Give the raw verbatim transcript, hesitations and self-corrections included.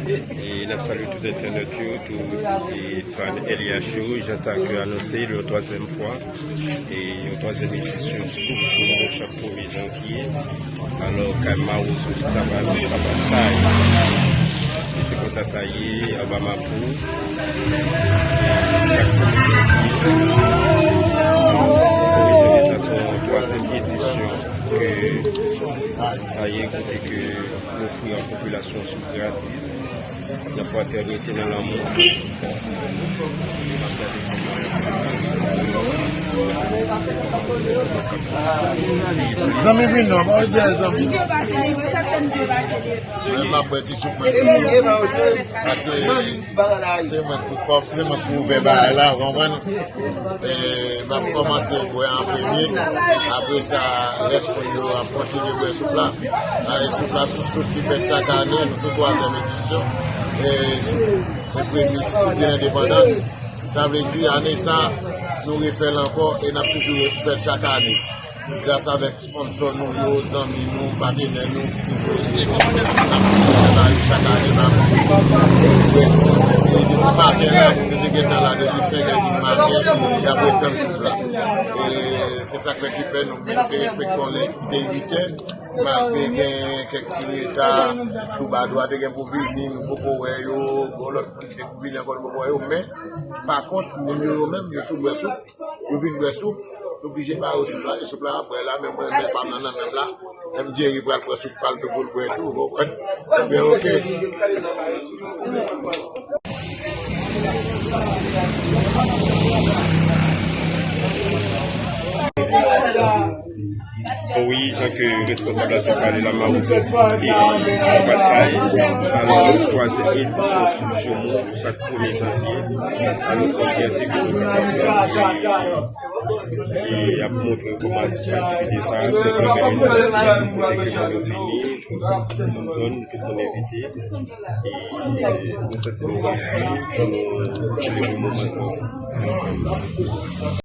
E n ap salye tout entènòt yo, tout, e, fan L V H yo, jan sa ke anonse, yon twazyèm fwa, e yon twazyèm edisyon Soup Joumou chak premye janvye. Alò, kay Mawozo, Sabat, Sabat Chay. E se konsa sa ye, anba Mapou. Chak premye janvye. Sa se yon twazyèm edisyon ke sa ye, kote ke nou ofri a popilasyon sou gratis, nan fratènite, nan lanmou. Zanmi vin non, mwen di zanmi. Mwen m ap bwè ti soup mwen tou. Paske se mwen k pou kòb, se mwen k pou ouvè bagay la, ou konprann? E, m ap kòmanse bwè an premye. Apre sa, rès moun yo ap kontinye bwè soup la. A, e soup la, se yon soup ki fèt chak ane, nou se twazyèm edisyon. E, soup, e premye soup de lendepandans. Sa vle di, ane sa, nou refè l ankò e n ap toujou fè l chak ane. Gras avèk sponsò nou yo, zanmi nou, patenè nou, ki toujou ede nou. N ap toujou fè bagay chak ane, n ap toujou fè. E depi maten la, nou te gentan la depi senk è di maten, y ap ret tann soup la. E se sa k fè ki fè nou menm te respekte yon lè ki te uit è, malgre gen kèk ti reta, twoubadou a te gen pou vini, nou poko wè yo, gon lòt moun ki te pou vini ankò, nou poko wè yo, men pa kont, moun yo, yo menm, yo sou bwè soup, yo vin bwè soup, yo oblije ba yo soup la, e soup la ap bwè la, men mwen, men pa m nan, nan menm la, menm Jerry pral pran soup pa l tou pou l bwè tou, ou konprann? Ebyen, oke. Bon, wi, jan ke responsab la sot pale la, Mawozo, e Sabat Chay, alò, twazyèm edisyon Soup Joumou, chak premye janvye. Alò, se yon fyète ke nou kapab fè, e ap montre kòman aktivite sa a, se yon bèl inisyativ, kote ke moun yo vini, tout moun zòn, tout moun envite. E nou santi nou kontan pou nou selebre moman sa a.